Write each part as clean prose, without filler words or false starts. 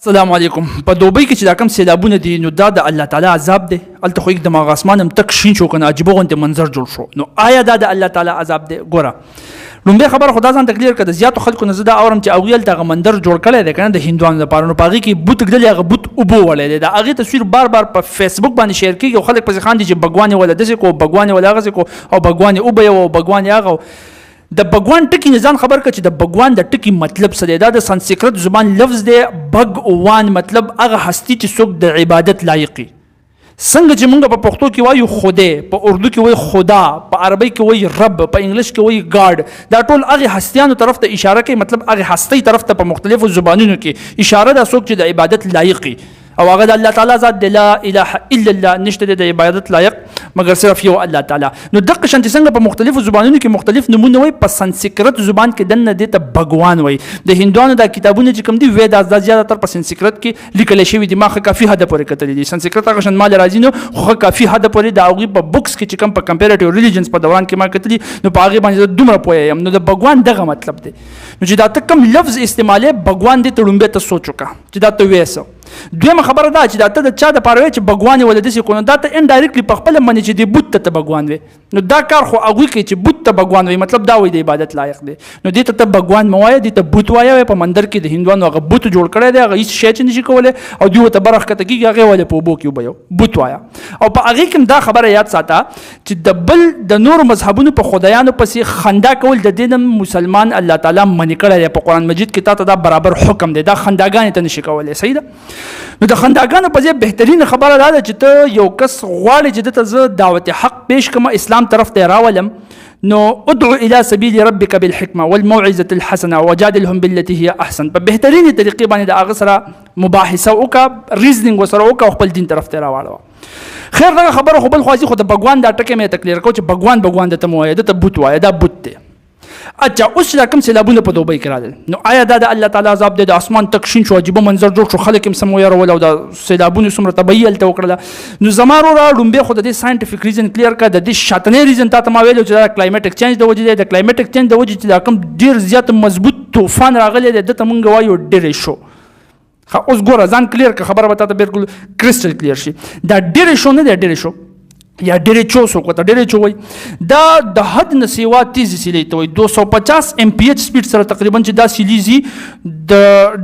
السلام علیکم. په دوبۍ کې چې دا کوم سیلابونه دي، نو دا د الله تعالی عذاب دی؟ هلته خو یک دماغ اسمان هم تک شین شو کنه، عجیبه غوندې منظر جوړ شو. نو آیا دا د الله تعالی عذاب دی؟ ګوره، لومړی خبره خو دا ځان ته کلیر کړه. د زیاتو خلکو نه زه دا اورم چې هغوی هلته هغه مندر جوړ کړی دی که نه د هندوانو لپاره، نو په هغې کې بت ږدلی، هغه بت اوبو وړی دی. د هغې تصویر بار بار په فیسبوک باندې share کېږي او خلک پسې خاندي چې بګوان یې وله داسې کو، بګوان یې وله هغسې کو او بګوان یې وبیو او بګوان یې هغه. د بګوان ټکی نه ځان خبر کړه چې د بګوان د ټکی مطلب څه دی. دا د سنسکرت زبان لفظ دی. بګوان مطلب هغه هستی چې څوک د عبادت لایق وي. څنګه چې مونږ په پښتو کې وایو خدای، په اردو کې وایي خدا، په عربي کې وایي رب، په انګلیش کې وایي God، دا ټول هغه هستیانو طرف ته اشاره کوي. مطلب هغه هستۍ طرف ته په مختلفو زبانونو کې اشاره ده، څوک چې د عبادت لایق وي، او هغه د الله تعالی ذات دی. لا اله الا الله، نشته د عبادت لایق مګر صرف یو الله تعالی. نو دغه شان چې څنګه په مختلفو زبانونو کې مختلف نمونه وي، په سنسکرت زبان کې دنه دې ته بګوان وي. د هندوانو دا کتابونه چې کوم دي، ویداس، دا زیاته تر په سنسکرت کې لیکل شوی دي. ما ښه کافي حد پورې کتلې دي. سنسکرت هغه شان مال راځي نو خو ښه کافي حد پورې د هغوی په books کې چې کوم په comparative religions په دوران کې ما کتلي، نو په هغې باندې زه دومره پوه یم. نو د بګوان دغه مطلب دی. نو چې دا ته کوم لفظ استعمالې، بګوان، دې ته ړومبی ته سوچ وکړه چې دا ته وایې څه. دویمه خبره دا چې دا ته د چا د پاره وایې چې بګوان یې ولې داسې کو، نو دا ته indirectly په خپله منې چې دې بت ته ته بګوان وې. نو دا کار خو هغوی کوي چې بت ته بګوان وي، مطلب دا وایي د عبادت لایق دی. نو دې ته ته بګوان مه وایه، دې ته بت وایه. په مندر کې د هندوانو هغه بت جوړ کړی دی، هغه هیڅ شی چې نشي کولی او دوی ورته بره ښکته کېږي، هغې ولې په اوبو کې وبیو، بت وایه. او په هغې کې هم دا خبره یاد ساته چې د بل د نورو مذهبونو په خدایانو پسې خندا کول، د دې نه مسلمان الله تعالی منع کړی دی. په قرآن مجید کې تا ته دا برابر حکم دی، دا خنداګانې ته نشي کولی. صحیح ده؟ نو د خنداګانو په ځای بهترینه خبره دا ده چې ته یو کس غواړې چې ده ته زه دعوت حق پیش کړم، اسلام طرف ته راولم، نو ادعو الى سبيل ربك بالحکمه والموعظه الحسنه وجادلهم بالتي هي احسن. په بهترینې طریقې باندې د هغه سره مباحثه وکړه، reasoning وسره وکړه او خپل دین طرف ته راواړوه. خیر، دغه خبره خو بل خوا ځي، خو د بګوان دا ټکی مې ته clear کو چې بګوان بګوان د ته مه وایه، ده ته بت وایه، دا بت دی. اچھا، اوس چې دا کوم سیلابونه په دوبۍ کې راغلل، نو آیا دا د الله تعالی عذاب دی؟ د اسمان تک شین شو، عجیبه منظر جوړ شو، خلک یې سم ویرول او دا سیلابونو څومره تباهي هلته وکړله. نو زما وروره، ړومبی خو د دې scientific reason clear کړه. د دې شاتنی reason تا ته ما ویلو چې دا climatic change د وجې دی. د climatic change د وجې چې دا کوم ډېر زیات مضبوط طوفان راغلی دی، ده ته مونږ وایو derecho. ښه، اوس ګوره، ځان clear که، خبره به تا ته بالکل crystal clear شي. دا derecho نه دی، derecho یا derecho، څوک ورته derecho وایي، دا د حد نه سیوا تیزې سیلۍ ته وایي. 250 mph speed سره تقریبا چې دا سیلي ځي، د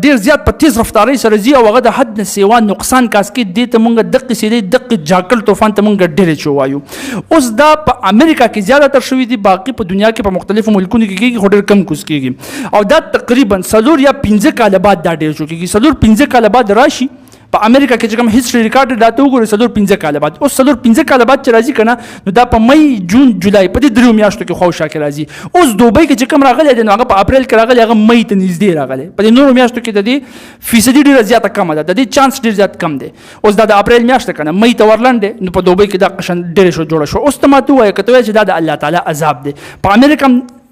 ډېر زیات په تیز رفتارۍ سره ځي او هغه د حد نه سیوا نقصان cause کوي. دې ته مونږ دقې سیلۍ، دقې جاکل طوفان ته مونږ derecho وایو. اوس دا په امریکا کې زیاته تر شوي دي، باقي په دنیا کې په مختلفو ملکونو کې کېږي خو ډېر کم cause کېږي. او دا تقریبا 4 یا 5 کاله بعد دا derecho کېږي. 4-5 کاله بعد راشي. په امریکا کې چې کوم history record راته وګورئ، 4-5 کاله بعد. اوس 4-5 کاله بعد چې راځي که نه، نو دا په مئی، جون، جولای، په دې دریو میاشتو کې خواوشا کې راځي. اوس دوبۍ کې چې کوم راغلی دی، نو هغه په اپریل کې راغلی، هغه مئی ته نږدې راغلی. په دې نورو میاشتو کې د دې فیصدي ډېره زیاته کمه ده، د دې چانس ډېر زیات کم دی. اوس دا د اپریل میاشت که نه، مئی ته ورلنډ دی، نو په دوبۍ کې دا قشن derecho جوړه شو. اوس ته ماته ووایه، که ته وایې چې دا د الله تعالی عذاب دی، په امریکا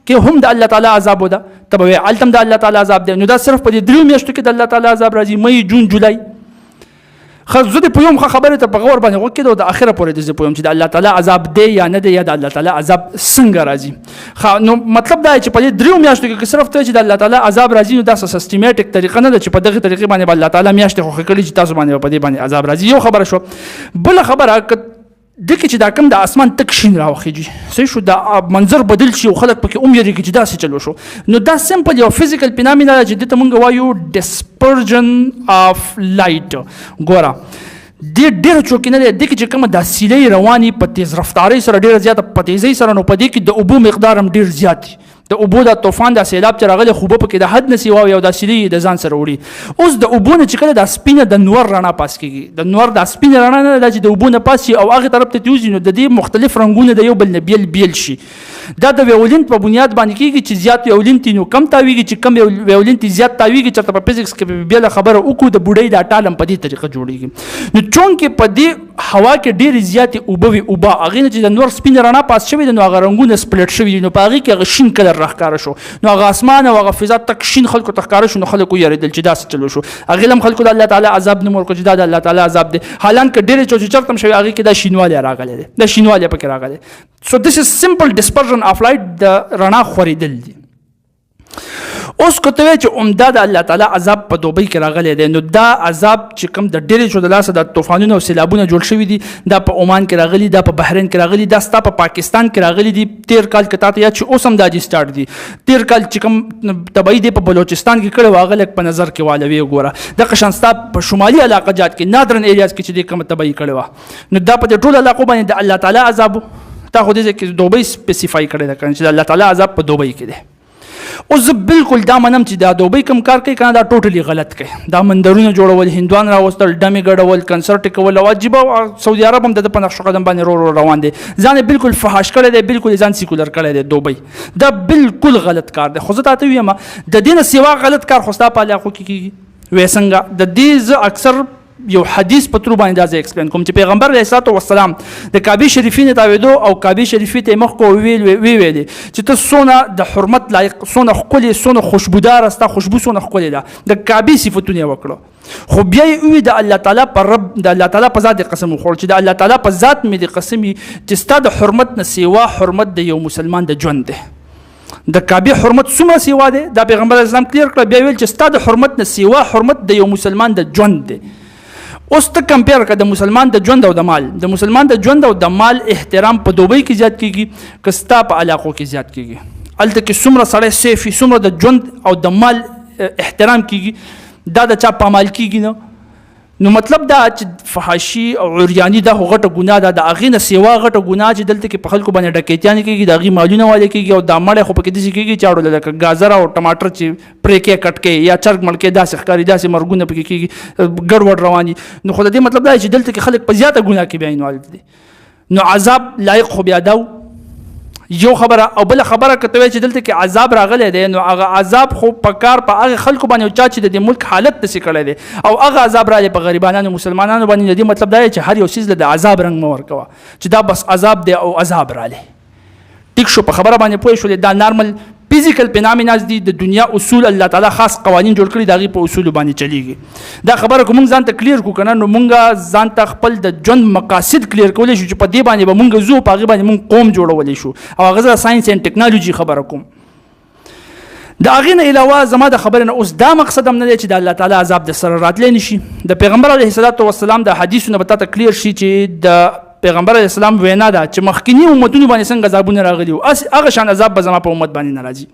کې هم د الله تعالی عذاب وده، ته به وایې هلته هم د الله تعالی عذاب دی، نو دا صرف په دې دریو میاشتو کې د الله تعالی عذاب راځي، مئی، جون، جولای؟ ښه، زه دې پوهوم. ښه، خبرې ته په غور باندې غوږ کېده او د اخره پورې دې زه پوهوم چې د الله تعالی عذاب دی یا نه دی، یا د الله تعالی عذاب څنګه راځي. ښه، نو مطلب دا چې په دې دریو میاشتو کې صرف ته چې د الله تعالی عذاب راځي، نو دا څه systematic طریقه نه ده چې په دغه طریقې باندې به الله تعالی میاشتې خوښې کړي چې تاسو باندې په دې باندې عذاب راځي. یو خبره شو. بله خبره، که دکې چې دا کوم د اسمان تک شین راوخیږي، صحیح شو، دا منظر بدل شي او خلک پکې هم یریږي چې داسې چلو شو، نو دا simple یو physical phenomena ده چې دې ته مونږ وایو dispersion of light. ګوره، دې derecho کې نه دی، دې کې چې کومه دا سیلۍ رواني په تیز رفتارۍ سره، ډېره زیاته په تیزۍ سره، نو په دې کې د اوبو مقدار هم ډېر زیات دی. د اوبو دا طوفان، دا سیلاب چې راغلی، خو اوبه پکې د حد نه سیوا وي او دا سیلۍ یې د ځان سره وړي. اوس د اوبو نه چې کله دا سپینه د نور رڼا پاس کېږي، د نور دا سپینه رڼا نه ده چې د اوبو نه پاس شي او هغې طرف ته وځي، نو د دې مختلف رنګونه د یو بل نه بیل بیل شي. دا د wavelength په بنیاد باندې کېږي چې زیات wavelength نو کم تاویږي، چې کم wavelength زیات تاویږي. چېرته په فزکس کې بیله خبره وکړو. د بوډۍ دا ټال هم په دې طریقه جوړیږي. نو چونکې په دې هوا کې ډېرې زیاتې اوبه وي، اوبه هغې نه چې د نور سپینه رڼا پاس شوې ده، نو هغه رنګونه split شوي دي، نو په هغې کې هغه شین colour راښکاره شو. نو هغه اسمان او هغه فضا تک شین خلکو ته ښکاره شو، نو خلک ویرېدل چې داسې چلو شو. هغې هم خلکو د الله تعالی عذاب نوم ورکړ چې دا د الله تعالی عذاب دی، حالانکه derecho چې چېرته هم شوی، هغې کې دا شینوالی راغلی دی، دا شینوالی پکې راغلی. So this is simple dispersion of light، د رڼا خورېدل دي. اوس که ته وایې چې عمده د الله تعالی عذاب په دوبۍ کې راغلی دی، نو دا عذاب چې کوم د ډېرې شو د لاسه د طوفانونه او سیلابونه جوړ شوي دي، دا په عمان کې راغلي، دا په بحرین کې راغلي، دا ستا په پاکستان کې راغلي دي. تیر کال که تاته یاد شي، اوس هم دا دي سټارټ دي. تیر کال چې کوم تبعی دی په بلوچستان کې کړی و، هغه لږ په نظر کې والوي وګوره. دغه شان ستا په شمالي علاقه جات کې نادرن ایریاز کې چې دی کومه تبعی کړې وه، نو دا په دې ټولو علاقو باندې د الله تعالی عذاب. تا خو دې ځای کې دوبۍ سپیسیفای کړې ده که نه، چې د الله تعالی عذاب په دوبۍ کې دی. اوس زه بالکل دا منم چې دا دوبۍ کوم کار کوي کنه، دا ټوټلی غلط کوي. دا مندرونه جوړول، هندوان راوستل، ډمې ګډول، کنسرت کول او عجیبه. سعودي عرب هم د په نقش قدم باندې رو رو روان دي، ځان بالکل فحش کړی دی، بالکل ځان سیکولر کړی دی دوبۍ. دا بالکل غلط کار دی، خو زه تاته وایم د دې نه سوا غلط کار خو ستا په علاقو کې کیږي. وې څنګه؟ د دې زه اکثر یو حدیث په ترو باندې دا زه ایکسپلین کوم چې پیغمبر علیه الصلاة والسلام د کعبې شریفې نه تاوېدو او کعبې شریفې ته مخ کو ویل وی ویلې چې ته څونه د حرمت لایق، څونه ښکلې، څونه خوشبوداره، ستا خوشبو څونه ښکلې ده. د کعبې صفتونه یې وکړو، خو بیا یې وویل د الله تعالی پر رب، د الله تعالی په ذات قسم وخوړ چې د الله تعالی په ذات مې د قسم چې ستا د حرمت نه سیوا حرمت د یو مسلمان د ژوند دی. د کعبې حرمت څومره سیوا دی دا پیغمبر اسلام کلیر کړ. بیا ویل چې ستا د حرمت نه سیوا حرمت د یو مسلمان د ژوند دی. اوس ته کمپیر کړه د مسلمان د ژوند او د مال. د مسلمان د ژوند او د مال احترام په دوبۍ کې زیات کیږي که ستا په علاقو کې زیات کیږي؟ هلته کې څومره سړی سیف وي، څومره د ژوند او د مال احترام کیږي، دا د چا پامال کیږي نه. نو مطلب دا چې فحاشي او عریاني دا خو غټه ګناه ده، د هغې نه سیوا غټه ګناه چې دلته کې په خلکو باندې ډکیتیانې کېږي، د هغې مالونه والې کېږي، او دا مړی خو پکې داسې کېږي چې اړو لکه ګازره او ټماټر چې پرې کې کټ کې یا چرګ مړ کې داسې ښکاري، داسې مرګونه پکې کېږي، ګډوډ روان دي. نو خو د دې مطلب دا چې دلته کې خلک په زیاته ګناه کې بیا انوالو دي، نو عذاب لایق خو بیا دا یو خبره. او بل خبره که ته وایې چې دلته کې عذاب راغلی دی، نو هغه عذاب خو په کار په هغه خلکو باندې چا چې د دې ملک حالت داسې کړی دی، او هغه عذاب راغلی په غریبانانو مسلمانانو باندې. د دې مطلب دا دی چې هر یو څیز له د عذاب رنګ مه ورکوه چې دا بس عذاب دی او عذاب راغلی. ټیک شو؟ په خبره باندې پوه شولې؟ دا نارمل فزیکل پینامیناز دي، د دنیا اصول الله تعالی خاص قوانین جوړ کړي، د هغې په اصولو باندې چلیږي. دا خبره که مونږ ځان ته کلیر کړو که نه، نو مونږ ځان ته خپل د ژوند مقاصد کلیر کولی شو چې په دې باندې به مونږ ځو، په هغې باندې مونږ قوم جوړولی شو. او هغه زه ساينس اینډ ټکنالوجي خبره کوم. د هغې نه علاوه زما د خبرې نه اوس دا مقصد هم نه دی چې د الله تعالی عذاب د سره راتلی نشي. د پیغمبر علیه الصلاة والسلام د حدیثونه به تاته کلیر شي چې د پیغمبر علیه السلام وینا ده چې مخکنی امتونو باندې څنګه عذابونه راغلي وو، هغه شان عذاب به زما په امت باندې نه راځي.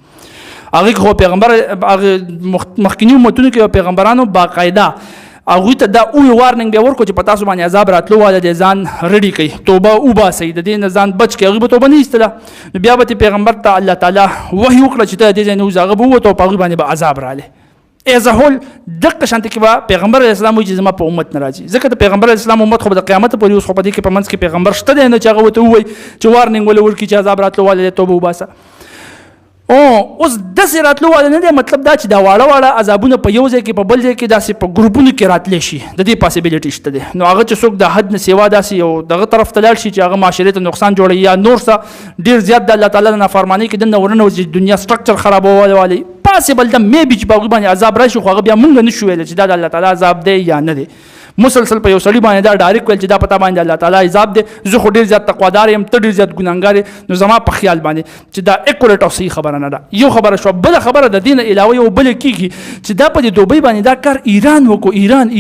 هغه خو پیغمبر هغه مخکنی امتونو کې پیغمبرانو باقاعده هغوی ته دا اوی وارننګ بیا ورکړو چې په تاسو باندې عذاب راتلو واله دی، ځان رډي کړئ، توبه وباسئ، د دې نه ځان بچ کړئ. هغوی به توبه نه ایستله، نو بیا به پیغمبر ته الله تعالی وحي وکړه چې ته د دې ځای نه وځه. هغه به ووته او په هغوی باندې به عذاب راغلی. از هول دقه شانته کې به پیغمبر علیه السلام وایي چې زما په امت نه راځي، ځکه د پیغمبر علیه السلام امت خو به د قیامت پورې اوس خو په دې کې په منځ کې پیغمبر شته دی نه چې هغه ورته ووایي چې وارننګ ولې ورکړي چې عذاب راتلو والی دی، توبه وباسه. او اوس داسې راتلو والی نه دی، مطلب دا چې دا واړه واړه عذابونه په یو ځای کې په بل ځای کې داسې په ګروپونو کې راتلی شي، د دې پاسیبিলিټي شته دی. نو هغه چې څوک د حد نه سیوا داسې یو دغه طرف ته لاړ شي چې هغه معاشرې ته نقصان جوړوي یا نور څه ډېر زیات د الله تعالی د نافرمانۍ کې دننه ورننوځي، دنیا سټرکچر خرابول والی پاسیبل ده مې بي چې په هغوی باندې عذاب راشي، خو هغه بیا مونږ نه شو ویلی چې دا د الله تعالی عذاب دی یا نه دی. مسلسل په یو سړي باندې دا ډایرکټ ویل چې دا په تا باندې الله تعالی عذاب دی، زه خو ډېر زیات تقوادار یم، ته ډېر زیات ګناهګار یې، نو زما په خیال باندې چې دا اکوریټ او صحیح خبره نه ده. یو خبره شوه. بله خبره د دې نه علاوه یو بله کېږي چې دا په دې دوبۍ باندې دا کار ایران وکړو،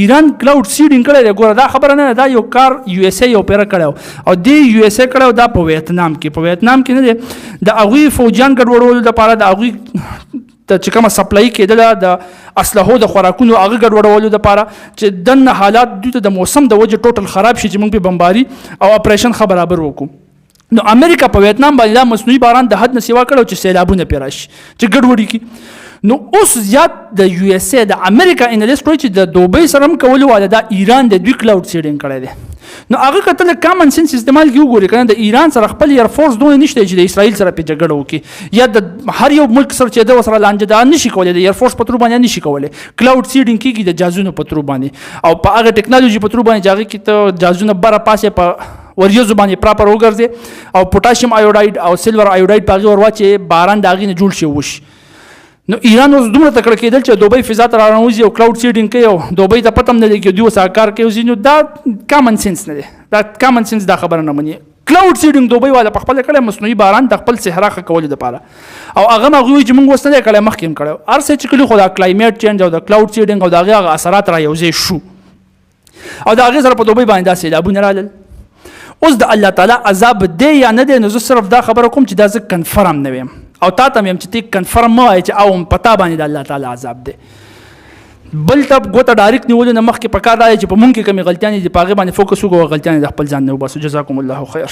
ایران کلاوډ سیډینګ کړی دی. ګوره دا خبره نه ده، دا یو کار یو اس ای یو پیره کړی او دې یو اس ای کړی دا په ویتنام کې، په ویتنام کې نه دی، د هغوی فوجیان ګډوډولو دپاره، د هغوی ته چې کومه سپلای کېدله د اسلحو د خوراکونو هغه ګډوډولو دپاره چې دننه حالات دوی ته د موسم د وجې ټوټل خراب شي چې موږ پرې بمباري او اپریشن ښه برابر وکړو. نو امریکا په ویتنام باندې دا مصنوعي باران د حد نه سیوا کړو چې سیلابونه پرې راشي چې ګډوډي کړي. نو اوس زیات د یو اس ای د امریکا انالیست وایي چې د دوبۍ سره هم کولو والا دا ایران د دوی کلاوډ سیډینګ کړی دی. نو هغه که ته له کامن سنس استعمال کې وګورې که نه، د ایران سره خپل ایر فورس دونه نشته چې د اسرائیل سره پې جګړه وکړي یا د هر یو ملک سره چې د ورسره لانجه ده نشي کولی، د ایر فورس په ترو باندې نشي کولی. کلاوډ سیډینګ کېږي د جازونو په ترو باندې او په هغه ټکنالوژي په ترو باندې چې هغې کې ته جازونه بره پاسې په وریځو باندې پراپر وګرځې او پوټاشیم آیوډاید او سیلور آیوډاید په هغې ور واچې، باران د هغې نه جوړ شي وشي. نو ایران اوس دومره تکړه کېدل چې دوبۍ فضا ته راننوځي او کلاوډ سیډینګ کوي او دوبۍ ته پته هم نه لګي، دوی اوس هغه کار کوي. نو دا کامن سنس نه دی، دا کامن سنس دا خبره نه مني. کلاوډ سیډینګ دوبۍ والا په خپل کړی مصنوعي باران د خپل صحرا ښه کولو لپاره، او هغه ما وی چې موږ اوس نه کړی، مخکې هم کړی، هر څه چې کړي، خو دا کلایمیټ چینج او د کلاوډ سیډینګ او د هغې هغه اثرات را یوځای شو او د هغې سره په دوبۍ باندې دا سیلابونه رالل. اوس د الله تعالی عذاب دی یا نه دی، نو زه صرف دا خبره کوم چې دا زه کنفرم نه ویم او تا ته یم چې ته کنفرم مه وایې چې او په تا باندې د الله تعالی عذاب دی. بل ته ګوته ډایرکټ نیولو نه مخکې په کار دا دی چې په مونږ کې کومې غلطیانې دي، په هغې باندې فوکس وکړو، غلطیانې د خپل ځان نه وباسو. جزاکم الله خیر.